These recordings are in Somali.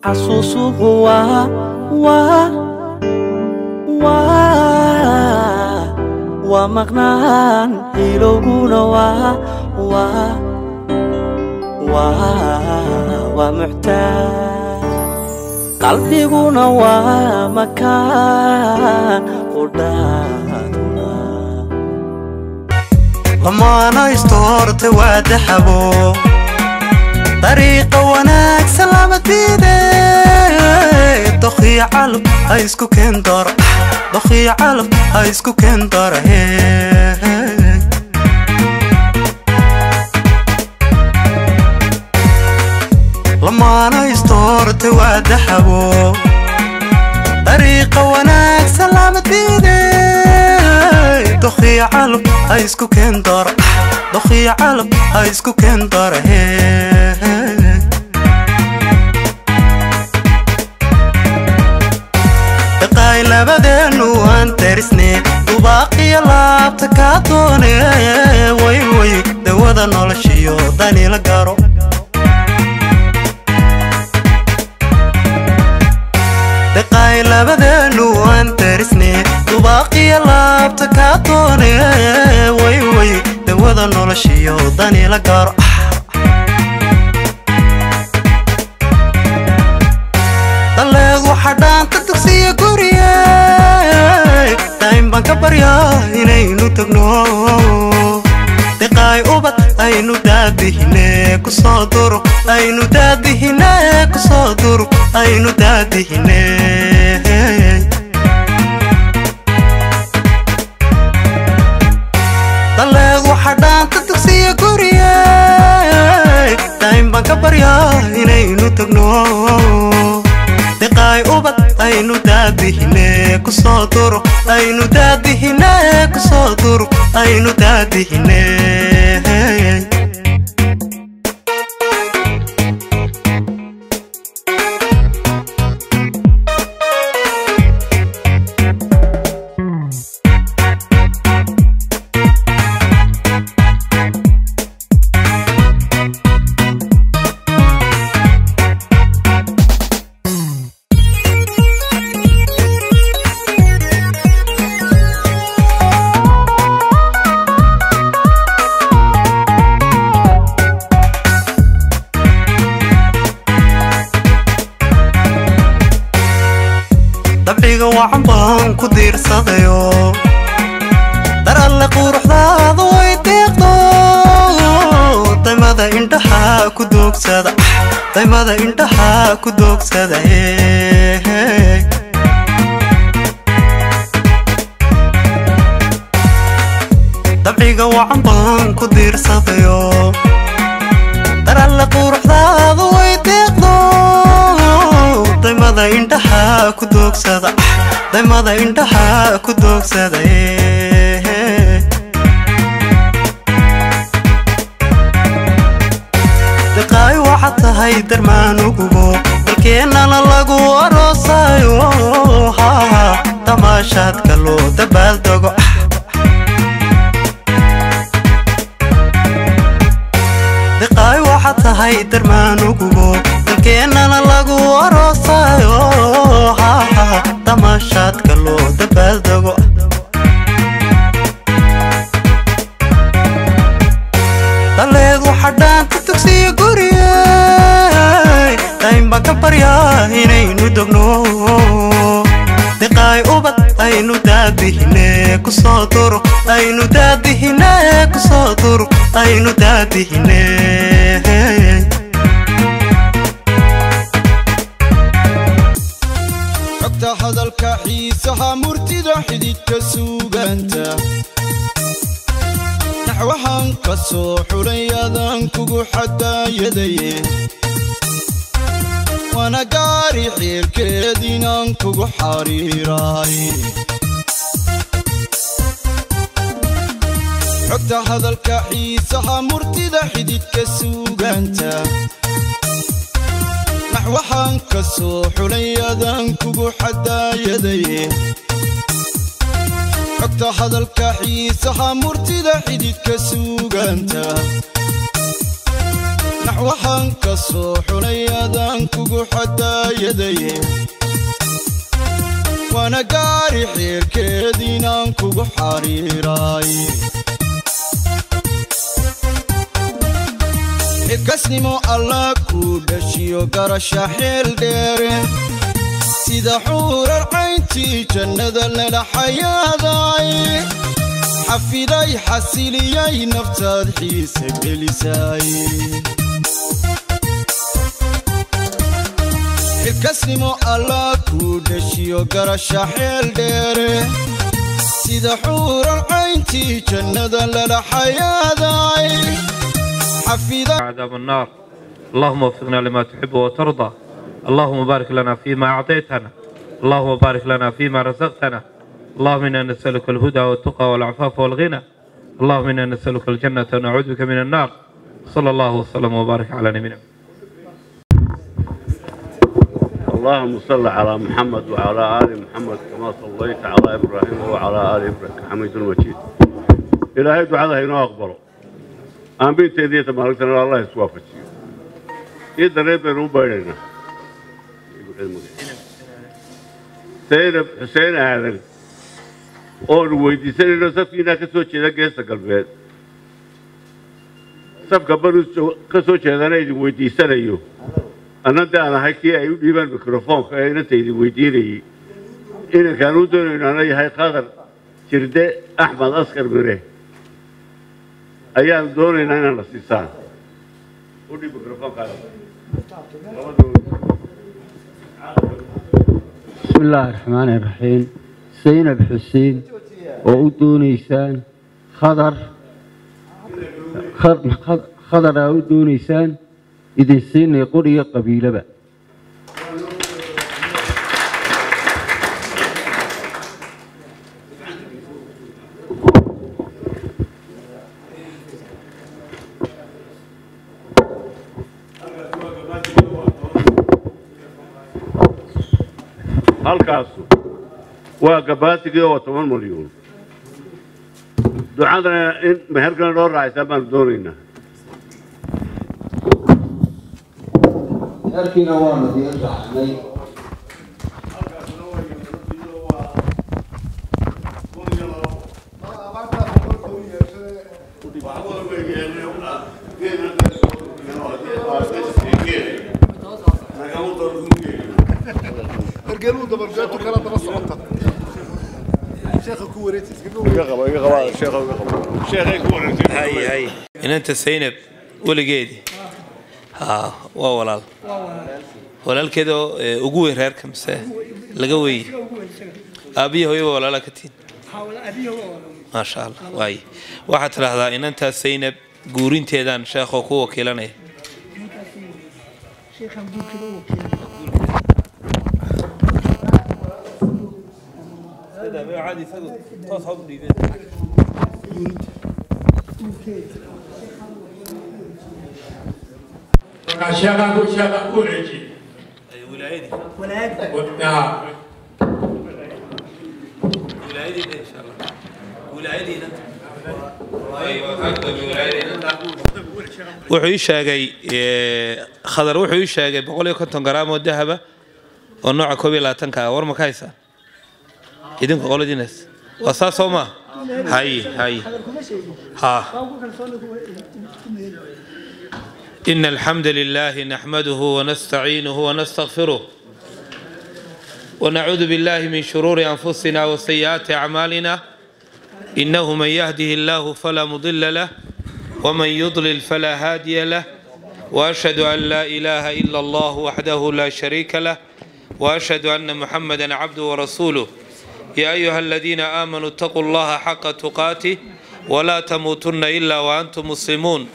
Xasuusuhu waa maqnaan, ilowguna waa muctaad, qalbiguna waa makaan qudhaaduna. Lamaana istoorta waa daxabo, dariiqa wanaagsan lama diide. Dokhiyo calab ha isku keen daro, dokhiyo calab ha isku keen daro. Lamaana istoorta waa daxabo, dariiqa wanaagsan lama diide. Dokhiyo calab ha isku keen daro, dokhiyo calab ha isku keen daro. Dhaqaay labadeenu aan darisne, dubaaqiyo laabta kaa doone. Way way dawada noloshiyo danila garo. Dhaqaay labadeenu aan darisne, dubaaqiyo laabta kaa doone. Way way dawada noloshiyo danila garo. Daleed waxa dhaanta dugsiya guriye, dayn baan ka baryaa inaynu tagno. Diqaay ubad aynu daadihine kusoo duro, aynu daadihine kusoo duro, aynu daadihine. Daleed waxa dhaanta dugsiya guriye, dayn baan ka baryaa inaynu tagno. Diqaay ubad aynu daadihine kusoo duro, aynu daadihine kusoo duro, aynu daadihine. Dabciga wacan baan ku diirsadayo, dar alle quruxdaadu way deeqdo. Daymada indhaha ku doogsada, daymada indhaha ku doogsada. Dabciga wacan baan ku diirsadayo, dar alle quruxdaadu way deeqdo. Daymada indhaha ku doogsada, daymada indhaha ku doogsada. Diqaay waxaad tahay darmaanugubo, dalkeennana lagu aroosayo. Tamaashaadka loo dabaaldego. Diqaay waxaad tahay darmaanugubo, dalkeennana lagu aroosayo. Tamaashaadka loo dabaaldego. Daleed waxa dhaanta dugsiya guriye, dayn baan ka baryaa inaynu dogno. Diqaay ubad aynu daadihine kusoo duro, aynu daadihine kusoo duro, aynu daadihine. Xogta hadalka xiisaha murtida xididka suugaanta, naxwahan ka soo xulay adaan kugu xadaayadaye, waana gaari xeerkeed inaan kugu xariiraay. Xogta hadalka xiisaha murtida xididka suugaanta, naxwahan ka soo xulay adaan kugu xadaayadaye, xogta hadalka xiisaha murtida xididka suugaanta. Naxwaxaan ka soo xulay adaan kugu xadaayaday, waana gaari xeerkeediinaan kugu xariiraay. Xilkasnimo allah kuu dhashiyo garasha xeel dheere, sida xuurar cayntii jannada lala xayaaday. Xafiday xasiliyay naftaad xiise gelisay. Xilkasnimo allah kuu dhashiyo garasha xeel dheere, sida xuurar cayntii jannada lala xayaaday. Xafiday عذاب النار. اللهم وفقنا لما تحب وترضى. اللهم بارك لنا فيما أعطيتنا، اللهم بارك لنا فيما رزقتنا. اللهم إنا نسألك الهدى والتقى والعفاف والغنى. اللهم إنا نسألك الجنة ونعوذ بك من النار. صلى الله وسلم وبارك على نبينا. اللهم صل على محمد وعلى آل محمد كما صليت على إبراهيم وعلى آل إبراهيم حميد مجيد. Ilaahay ducada inoo aqbalo. Aamiinteediiyo tamaalagtana Allah iswaafajiyo. Ii dareed baynu u baydhaynaa. Zaynab Xuseen Aadan oonu weydiisanayno safkiinaa ka soo jeeda geesta galbeed, safka banu ka soo jeedana idin weydiisanayo, anna de aan ahay kii ay u dhiibaan mikrofoonka ee inanta idin weydiinayey, inankaan u doonayno ana yahay Qadar Jirde Axmed Askar Mire, ayaan doonaynaa inaan la siisaan. U dhiib mikrofoonkaada. Bismi illaahi raxmaani raxiim. Saynab Xuseen oo u doonaysaan Khadar, Khadar aa u doonaysaan, idin siinay qoriyo qabiilaba. Halkaasu waa gabaatigii oo 10 malyuun. Ducadana in meherkana noo raacaysaan baanu doonaynaa. Meherkiina waanu idiin raacnay. Ergeeluu dabarjeetu kala daba socota. Sheekha ku wareejis. Iga qabo, iga qaba sheekha, iga qabo sheekhay ku wareejis. Hay inanta Saynab weligeedii ha waa walaal walaalkeedoo ugu weyn reerka mise laga weeye aabbiyi hooyo waa walaala ka tihin. Maasha Allah. Waay waxaad tidhaahdaa inantaas Saynab guurinteedaan sheekhoo ku wakiilanaya. Markaa sheekhaan ku wareejiyey. Wilaayadii. Ah. Wilaayadii insha Allah, wilaayadii. Wuxuu ii sheegay Khadar, wuxuu ii sheegay 150 garaam oo dahaba oo nooca 21-ka ah. War ma ka haysaa idinku qoladiinas? Waa saas soo maa? Hay hay ha. إن الحمد لله نحمده ونستعينه ونستغفره، ونعوذ بالله من شرور أنفسنا وسيئات أعمالنا. إنه من يهده الله فلا مضل له ومن يضلل فلا هادي له، وأشهد أن لا إله إلا الله وحده لا شريك له، وأشهد أن محمدا عبده ورسوله. يا أيها الذين آمنوا اتقوا الله حق تقاته ولا تموتن إلا وأنتم مسلمون.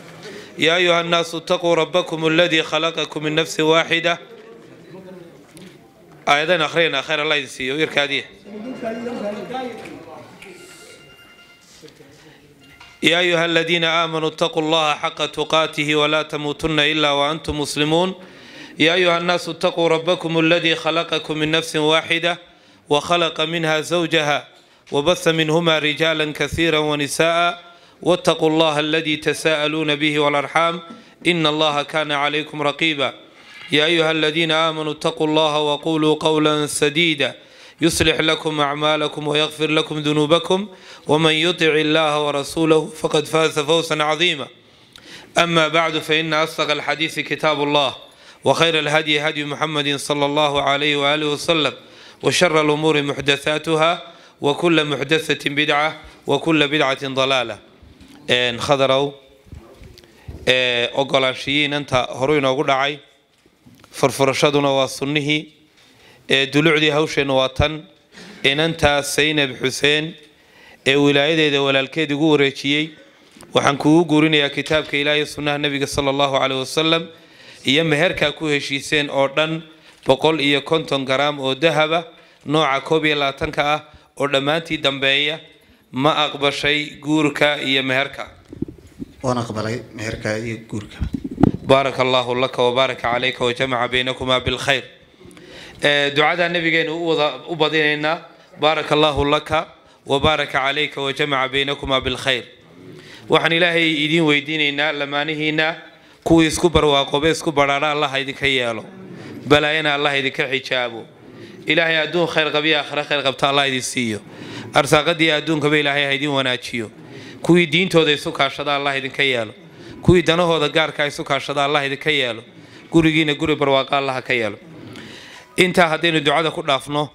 يا أيها الناس اتقوا ربكم الذي خلقكم من نفس واحدة. آيادين أخرين خير الله ينسيه ويركاديه. يا أيها الذين آمنوا اتقوا الله حق تقاته ولا تموتن إلا وأنتم مسلمون. يا أيها الناس اتقوا ربكم الذي خلقكم من نفس واحدة وخلق منها زوجها وبث منهما رجالا كثيرا ونساء، واتقوا الله الذي تساءلون به والأرحام إن الله كان عليكم رقيبا. يا أيها الذين آمنوا اتقوا الله وقولوا قولا سديدا يصلح لكم أعمالكم ويغفر لكم ذنوبكم، ومن يطع الله ورسوله فقد فاز فوزا عظيما. أما بعد، فإن أصدق الحديث كتاب الله، وخير الهدي هدي محمد صلى الله عليه وآله وسلم، وشر الأمور محدثاتها، وكل محدثة بدعة، وكل بدعة ضلالة. Khadarow, ogolaanshiyiin inta horu inoogu dhacay, furfurashaduna waa sunnihii, dulucdii hawsheennu waa tan. Inantaa Saynab Xuseen ee wilaayadeeda walaalkeed igu wareejiyey, waxaan kugu guurinayaa kitaabka Ilaahay, sunnaha Nebiga sala Allahu caleyh wasalam, iyo meherkaa ku heshiiseen oo dhan 150 garaam oo dahaba, nooca 21-ka ah, oo dhammaantii dambeeya. Ma aqbashay guurka iyo meherka? Waan aqbalay meherka iyo guurka. Baaraka allahu laka wabaaraka calayka wajamaca baynakumaa bilkhayr. Ducadaa nabigeenu u wada u badinaynaa. Baaraka allahu laka wabaaraka calayka wajamaca baynakumaa bilkhayr. Waxaan Ilaahay idiin weydiinaynaa lamaanihiina kuwii isku barwaaqoobe, isku badhaadha Allah idinka yeelo, balaayana Allah idinka xijaabo. Ilaahay adduun khayr qabiyo aakhira khayr qabta Allah idin siiyo. Arsaaqadii adduunkaba Ilaahay ha idin wanaajiyo. Kuwii diintooda isu kaashada Allah idinka yeelo, kuwii danahooda gaarka isu kaashada Allah idinka yeelo, gurigiina guri barwaaqa Allah ka yeelo. Intaa haddaynu ducada ku dhaafno,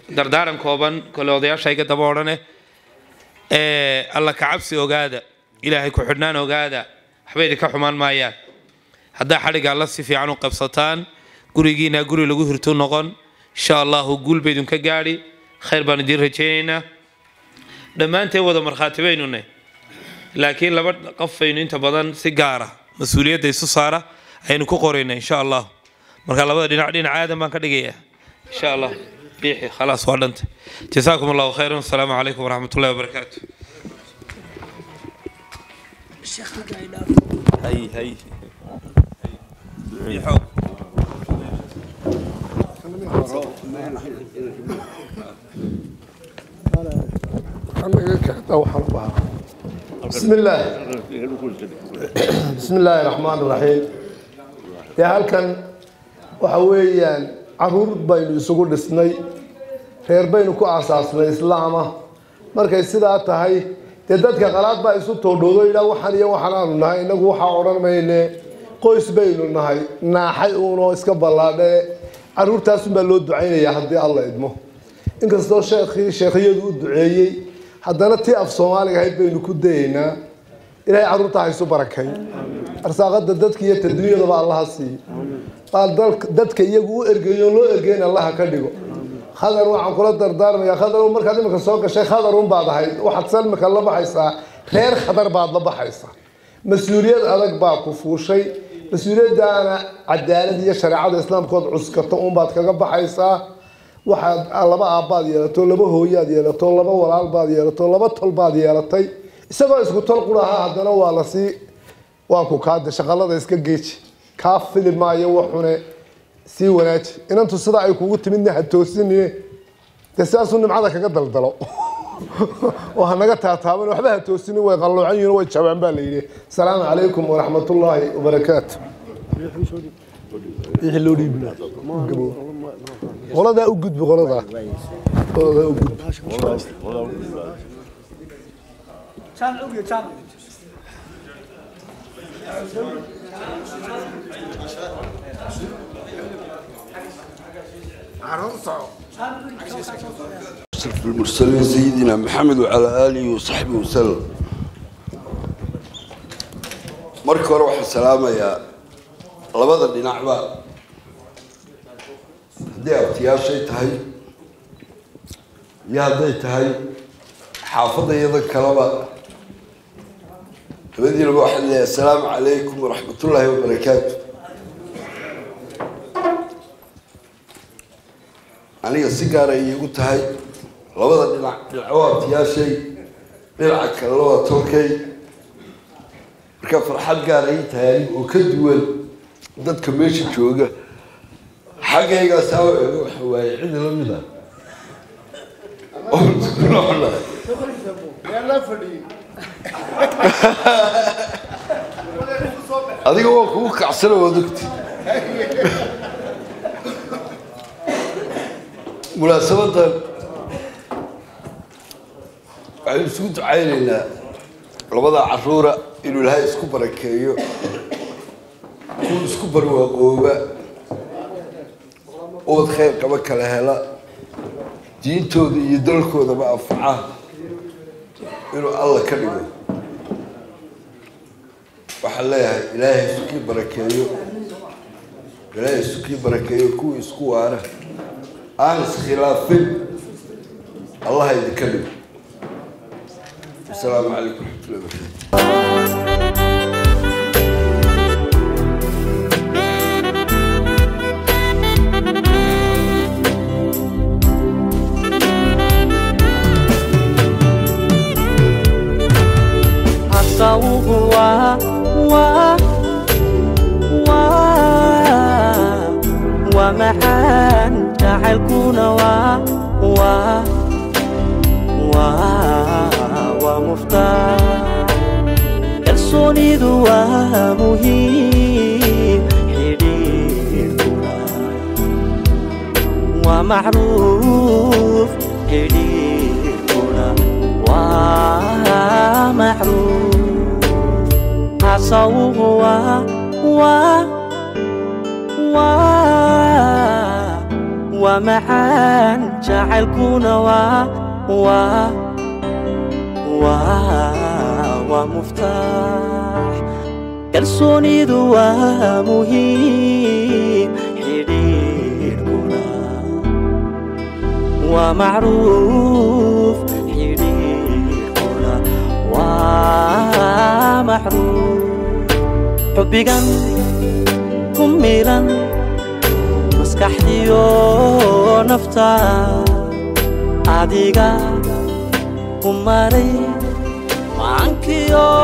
dardaaran kooban kole odayaasha iga daba odhane. Alla ka cabsi ogaada, Ilaahay ku xidhnaan ogaada, waxba idinka xumaan maayaan haddaa xadhigga Alla si fiican u qabsataan. Gurigiina guri lagu hirtu noqon insha Allahu, guul ba idinka gaadhi, khayr baan idiin rajaynaynaa. Dhammaanteen wada markhaati baynu nay, laakiin laba qof baynu inta badan si gaara mas-uuliyadda isu saara ayaynu ku qoraynaa insha Allah. Marka labada dhinac, dhinac aadan baan ka dhigayaa insha Allah. Biixi, khalaas, waa dhantay. Jasaakum Allahu khayran. Asalaamu calaykum waraxmat ullahi wabarakaatu. Hay hay. Biixow. بسم الله، بسم الله الرحمن الرحيم. Dee halkan waxa weeyaan caruur baynu isugu dhisnay, reer baynu ku aasaasnay islaama. Markay sidaa tahay, dee dadka qalaad baa isu toodhoodo, yidhaa waxaan iyo waxaan aanu nahay. Inagu waxaa odhan mayne, qoys baynu nahay naaxay uunoo iska ballaadhee. Caruurtaasunbaa loo ducaynayaa haddii Alla idmo. Inkastoo sheekhii sheekhiyadu u duceeyey, haddana tii af Soomaaliga ahayd baynu ku dayaynaa. Ilaahay carruurta ha isu barakay, arsaaqada dadka iyo ta dunyadaba Allaha siiyo, dadka iyagu u ergeeyo loo ergeyn Allaha ka dhigo. Khadar waxaan kula dardaarmayaa, Khadar, markaad imika soo gashay Khadar un baad ahayd, waxaad salmika la baxaysaa reer Khadar baad la baxaysaa. Mas-uuliyad adag baa ku fuushay. Mas-uuliyaddaana cadaalad iyo shareecada islaamkood cuskato un baad kaga baxaysaa. Waxaad laba aabbaad yeelato, laba hooyaad yeelato, laba walaal baad yeelato, laba tol baad yeelatay. Isagoo isku tol quraha, haddana waa lasii waa ku kaade. Shaqalada iska geeji, kaa fili maayo waxune, sii wanaaji. Inantu sidaa ay kugu timidna ha toosinine, dee sidaasuu nimcada kaga daldalo oo hanaga taataaban. Waxba ha toosinin, way qalloocan yihiin, way jabaan baa la yidhi. Asalaamu calaykum waraxmatullaahi wabarakaatu. Wixii loo dhiibna qoladaa u gudbi, qoladaa u gudbi. أشرف المرسلين سيدنا محمد وعلى آله وصحبه وسلم. Marka hore waxaan salaamayaa labada dhinacba, haddii abtiyaashay tahay iyo hadday tahay xaafadda iyada kaleba. Labadiinaba waxaan leeyahay assalaamu calaykum waraxmatullaahi wabarakaatu. Aniga si gaar ay iigu tahay labada dhinac. Dhinac waa abtiyaashay, dhinaca kalena waa tolkay. Marka farxad gaar ay tahay aniga oo ka duwan dadka meesha jooga. Xaggaygaa u ego, waxa waaye cid la mid ah oo isku noolnahay. Adiga waa kugu kacsana, waad ogti. Munaasabadan waxaynu isugu ducaynaynaa labada caruura inuu Ilaahay isku barakeeyo, kuwa isku barwaaqooba, ubad khayr qaba kala hela, diintooda iyo dalkoodaba anfaca inuu Alla ka dhigo. Waxaan leeyahay Ilaahay isukii barakeeyo, Ilaahay isukii barakeeyo, kuwii isku waara aan iskhilaafin Allaha idinka dhigo. Asalaamu calaykum waraxmatullahi wabarakatu. Hasawuhu waa macaan, jacaylkuna waa muftaax, kalsoonidu waa muhiim, xidhiidhkuna waa macruuf, xidhiidhkuna waa macruuf. Hasawuhu waa macaan, jacaylkuna waa muftaax, kalsoonidu waa muhiim, xidhiidhkuna waa macruuf, xidhiidhkuna waa macruuf. Xubbigan ku milan maskaxdiyo nafta adiga ku maray maankiyo.